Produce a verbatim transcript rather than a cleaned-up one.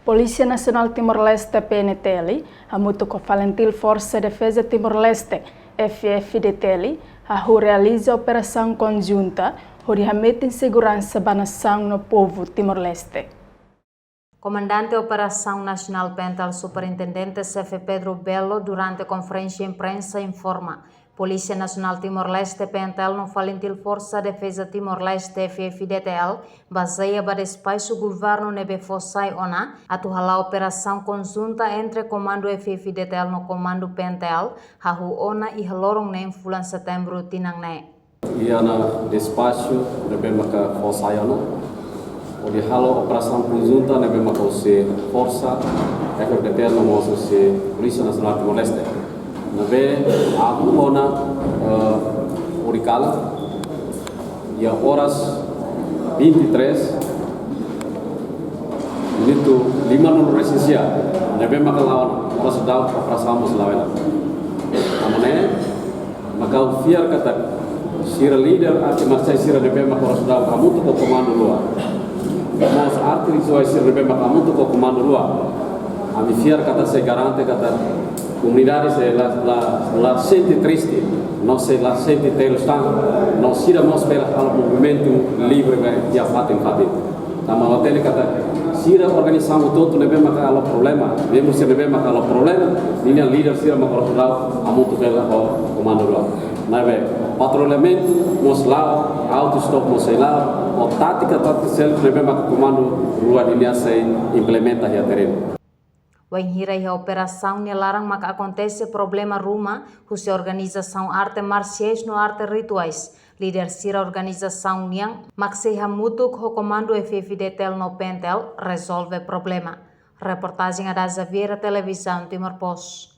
Polísia Nasionál Timor-Leste, P N T L, hamutuk ho FALINTIL, Forsa Defeza Timor-Leste, F F D T L, hahú realiza operasaun konjunta hodi hametin seguransa ba nasaun no povu Timor-Leste. Komandante Operasaun Nasionál, P N T L, Superintendente Xefe Pedro Belo, durante konferénsia imprensa, informa, Polísia Nasionál Timor-Leste, P N T L, no FALINTIL, Forsa Defeza Timor-Leste, F F D T L, bazeia ba despaxu governu ne'ebé fó sai ona, atu hala'o operasaun konjunta entre Komandu F F D T L no Komandu P N T L, hahú ona iha loron neen fulan Setembru tinan ne'e. Iha ona despaxu ne'ebé maka fó sai ona hodi halo operasaun konjunta ne'ebé maka husi Forsa F F D T L no mós husi Polísia Nasionál Timor-Leste. Ne'ebé hahú ona, eh, horikalan, iha oras vinte e três, minutu lima-nulu resin-sia, ne'ebé maka la'o ona, oras daudaun operasaun mós la'o hela. Tanba ne'e, maka ha'u fiar katak sira líder arte marsiais sira ne'ebé maka oras daudaun hamutuk ho komandu rua, mós arte rituais sira ne'ebé maka hamutuk ho komandu rua, ami fiar katak sei garante katak komunidade sei la, la, la sente triste, no sei la sente terus tan, no sira mós bele halo movimentu livre ba iha fatin-fatin. Tanba ha'u hatene katak sira organizasaun hotu-hotu ne'ebé maka halo problema, membru sira ne'ebé maka halo problema, ninia líder sira maka oras daudaun hamutuk hela ho komandu rua. Ne'ebé patrullamentu mós la'o, auto-stop mós sei la'o, no tátika, tátika seluk ne'ebé maka komandu rua ninia sei implementa iha terrenu. Wainhira iha operasaun nia laran maka akontese problema ruma husi organizasaun arte marsiais no arte rituais, líder sira organizasaun nian mak sei hamutuk ho Komandu F F D T L no P N T L rezolve problema. Reportajen Adaza Vieira, Televizaun Timor Post.